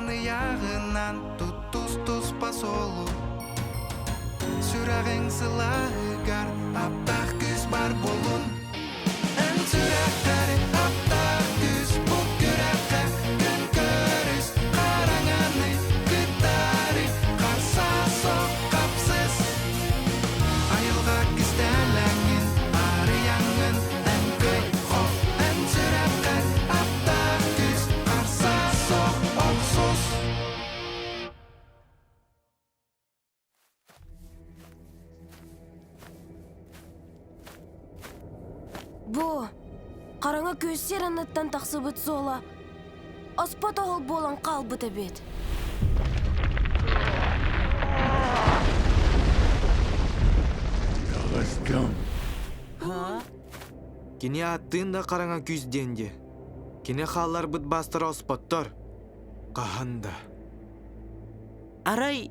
Хаан ыйааҕынан туттус туспа суолу Сүрэҕиҥ сылааһыгар аптаах күүс бар буолун Эн сүрэххэр аптаах күүс бу күрэххэ күн көрүс Хараҥаны кытары харса суох хапсыс Айылҕа кистэлэҥин арыйаҥҥын эн кый хох Эн сүрэххэр аптаах күүс харса суох охсус Бу хараҥа күөс сир анныттан тахсыбыт суола оспот оһол буолан хаалбыт эбит. Таҕыстым. Кини ааттыын да хараҥа күүс диэн дии. Кини хаалларбыт баастара оспоттор. Хаһан да. Арай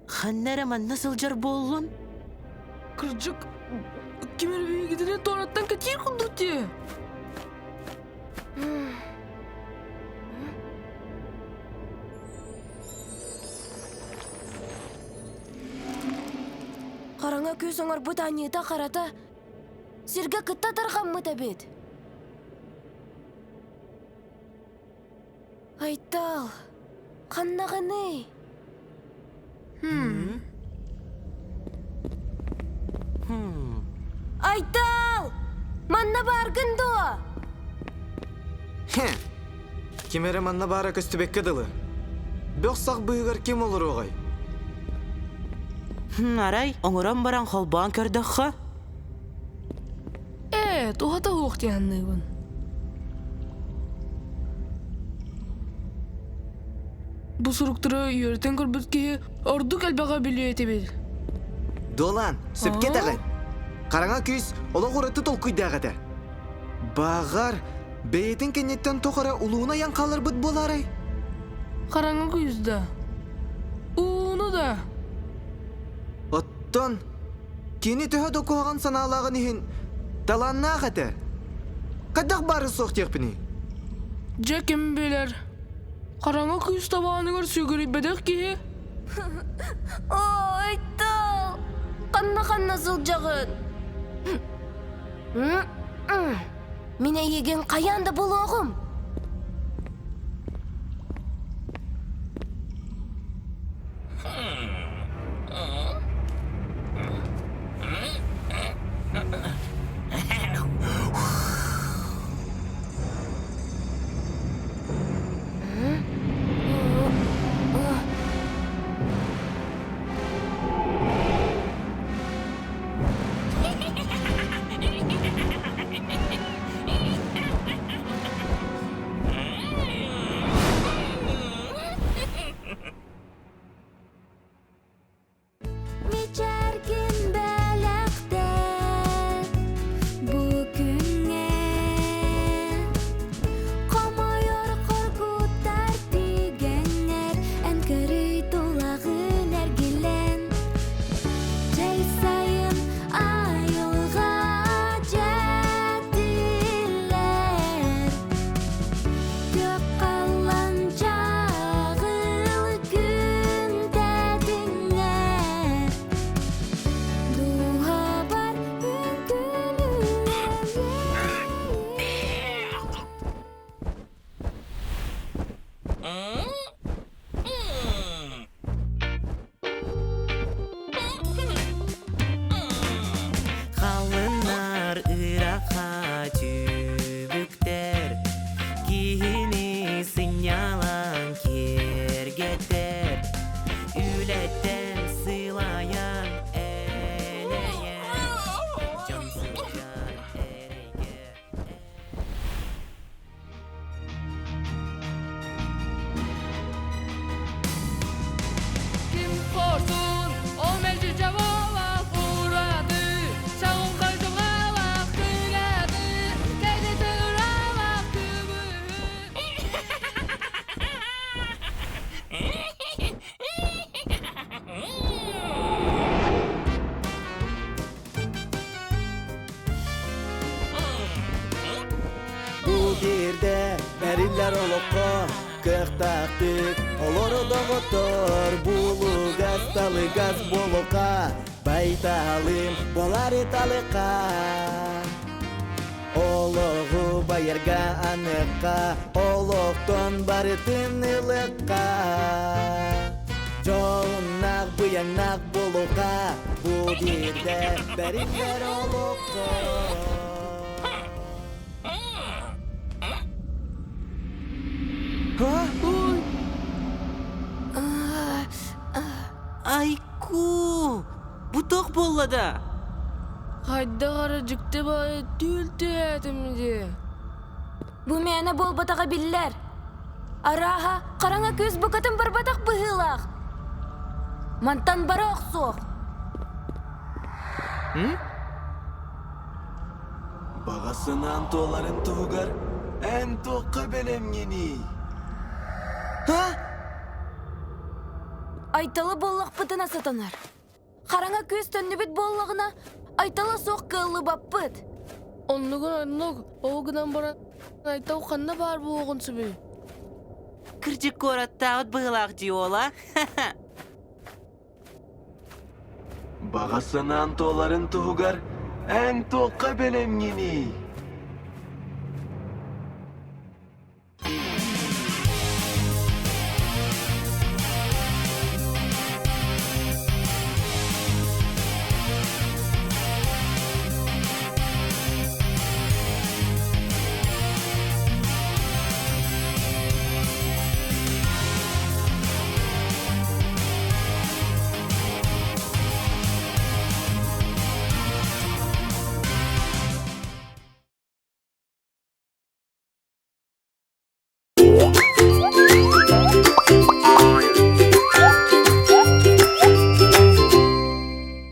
ханна эрэ манна сылдьар буоллун? Кырдьык, ким эрэ биһигитини туораттан кэтиир курдук дии. Хараҥа күүс оҥорбут аньыыта-харата сиргэ кытта тарҕаммыт эбит. Айтал, ханнаҕыный? Айтал! Манна бааргын дуо? Хе! Ким эрэ манна баара көстүбэккэ дылы. Бөх-сах быыһыгар ким олоруоҕай? Арай, оҥорон баран холбоон көрдөххө? Ээ, туһата суох дии саныыбын. Бу суруктары үөрэтэн көрбүт киһи ордук элбэҕи билиэ этибит. Дуолан, сөпкө этэҕин. Хараҥа күүс олох ураты толкуйдаах этэ. Баҕар, бэйэтин кэнниттэн туох эрэ улууну айан хаалларбыт буолаарай? Хараҥа күүс да? Ууну да? Оттон Кини төһө да куһаҕан санаалааҕын иһин, талааннаах этэ. Хайдах баары суох диэхпиний? Дьэ ким билэр, хараҥа күүс табааныгар сүгүрүйбэтэх киһи. Ой, тал! Ханна-ханна сылдьаҕын? Мин эйигин хайаан да булуоҕум. Мичээргин бэлэхтээ бу күҥҥэ Хомойор хоргутар түгэҥҥэр эн көрүй тулаҕын эргилэн Чэй сайын айылҕа дьэтиллэр Күөх халлан чаҕыл күн тэтиҥэр Дууһабар үҥкүүлүүр Халыннар ыраха түбүктэр, киһини сынньалаҥ киэргэтэр, үлэттэн сылайан элэйэр, дьон сылдьар эрэйгэ. Ким хорсун, ол мэлдьи дьабалаах ураты, чаҕылхай дьылҕалаах күлэти, кэдитин уралаах күбүһүн. Бу биирдэ бэриллэр олоххо. Кыахтаахтык олоро доҕоттор Булугас талыгас буолука Байталым буолары талыка Олоҕу байарга аныахха Олохтон барытын ылыахха Дьолуннаах быйаҥнаах буолуохха Бу биирдэ бэриллэр олоххо Айку! Бу туох буолла да? Хайдах эрэ дьикти баайы түүл түһээтим дии. Бу мээнэ буолбатаҕа биллэр. Арааһа, хараҥа күүс букатын барбатах быһыылаах. Мантан бара охсуох. Баҕа санаан туоларын туһугар эн туохха бэлэмҥиний? Ха? Айталы буоллахпытына сатанар. Хараҥа күүс төннүбүт буоллаҕына, Айтала суох кыаллыбаппыт. Оннугун оннук, ол гынан баран Айтал ханна баар буолуоҕун сөбүй? Кырдьык куораттаабыт быһыылаах дии уола. Баҕа санаан туоларын туһугар эн туохха бэлэмҥиний?